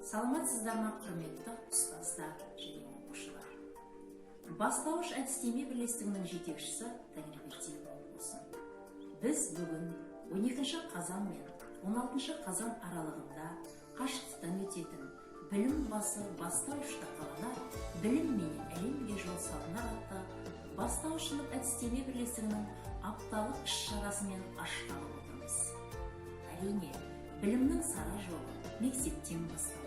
Саламатсыздар ма, құрметті ұстаздар және оқушылар! Бастауыш әдістеме бірлестігінің жетекшісі Тәңірбердиева болсын. Біз бүгін 12 қазан мен 16 қазан аралығында қашықтықтан өтетін «Білім басы бастауышта қаланар, білімменен әлемге жол салынар» атты бастауыш сынып әдістеме бірлестігінің апталық іс шарасымен ашқалы отырмыз. Әрине, білімнің сара жолы мектептен басталады.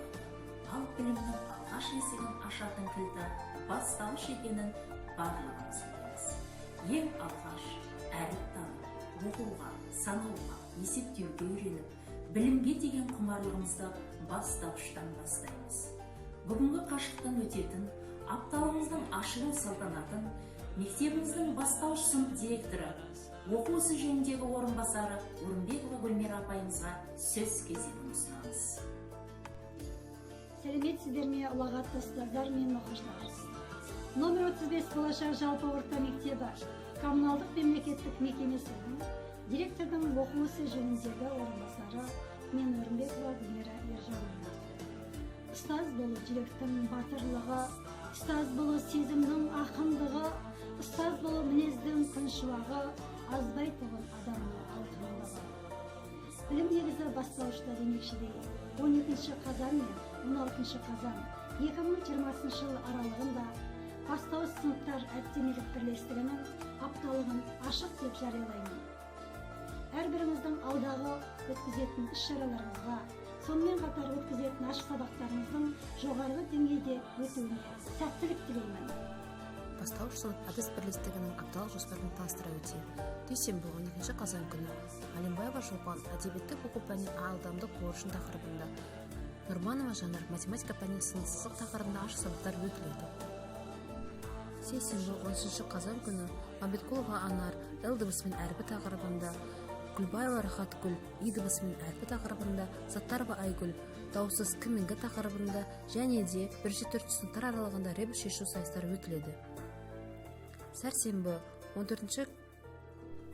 Ал білімнің алғаш есігін ашатын кілті бастауыш екенін барлығымыз білеміз. Ең алғаш әріп танып, оқуға, санауға, есептеуге үйреніп, білімге деген құмарлығымызды бастауыштан бастаймыз. Бүгінгі қашықтан өтетін апталығымыздың ашылу салтанатын мектебіміздің бастауыш сынып директоры, оқу ісі жөніндегі орынбасары Орынбекова Гүлмира апайымызға сөз кезегін ұсынамыз. Сәлеметсіздер ме, ұлағатты ұстаздар мен оқушылар! Номер 35 Болашақ жалпы орта мектебі коммуналдық мемлекеттік мекемесінің директордың оқу ісі жөніндегі орынбасары мен, Орынбекова Гүлмира Ержановна. Ұстаз болу — жүректің батырлығы, ұстаз болу — сезімнің ақындығы, ұстаз болу — мінездің күн шуағы, азбайтұғын адамның алтындығы. Білім негізі бастауышта демекшідей, 12 қазан мен 16 қазан 2020 жыл аралығында бастауыш сыныптар әдістемелік бірлестігінің апталығын ашық деп жариялаймын. Әрбіріңіздің алдағы өткізетін іс-шараларыңызға, сонымен қатар өткізетін ашық сабақтарыңыздың жоғарғы деңгейде өтуіне сәттілік тілеймін. Бастауыш сынып әдіс бірлестігінің апталық жоспарын таныстыра өтейін. Дүйсенбі, 12 қазан күні Алимбаева Шолпан әдебиеттік оқу пәнінен «Адамдық борышын» тақырыбында, Нұрманова Жанар математика пәнінен «Сызық» тақырыбында ашық сабақтар өтіледі. Сейсенбі, 13 қазан күні Мамбеткулова Анар «Л дыбысымен әрпі» тақырыбында, Гүлбаева Рахатгүл «И дыбысымен әрпі» тақырыбында, Саттарова Айгүл дауыссыз к мен г тақырыбында және де бірінші, төртінші сыныптар аралығында ребус шешу сайыстары өтіледі. Сәрсенбі, 14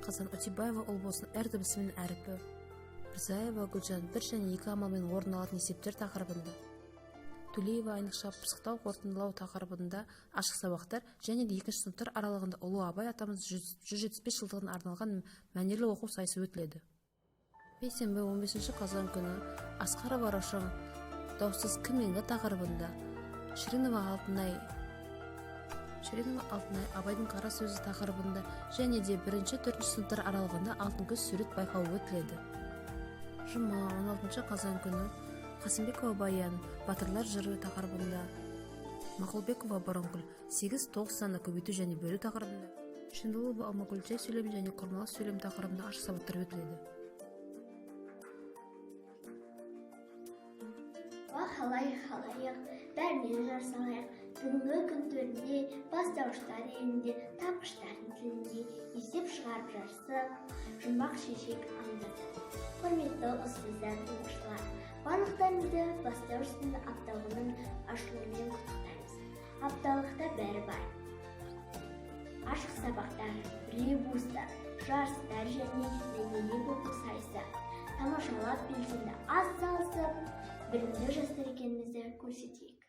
қазан Өтебаева Ұлбосын «Р дыбысымен әрпі», Рзаева Гүлжан «Бір және екі амалмен орын алатын есептер» тақырыбында, Төлеева Айнықша «Пысықтау, қорытындылау» тақырыбында ашық сабақтар және де екінші сыныптар аралығында ұлы Абай атамыз 175 жылдығына арналған мәнерлі оқу сайысы өтіледі. Бейсенбі, 15 қазан күні Асқарова Раушан дауыссыз к мен г тақырыбында, Ширинова Алтынай «Абайдың қара сөзі» тақырыбында және де бірінші, төртінші сыныптар аралығында «Алтын күз» сурет байқауы өтіледі. Жұма, 16 қазан күні Қасымбекова Баян «Батырлар жыры» тақырыбында, Мақұлбекова Боранкүл 8-9 саны көбейту және бөлу тақырыбында, Шындылова Алмагүл жай сөйлем және құрмалы сөйлем тақырыбында ашық сабақтар өтіледі. Халайық, халайық, бәрінен жар салайық! Бүгінгі күн төрінде, бастауыштар елінде, тапқыштардың тілінде есеп шығарып жарысып, жұмбақ шешек аңдасып. Құрметті ұстаздар, оқушылар, барлықтарыңызды бастауыш сынып апталығының ашылуымен құттықтаймыз! Апталықта бәрі бар: ашық сабақтар, ребустар, жарыстар және мәнерлеп оқу сайысы. Тамашалап, белсенді атсалысып, білімді жастар екенімізді көрсетейік.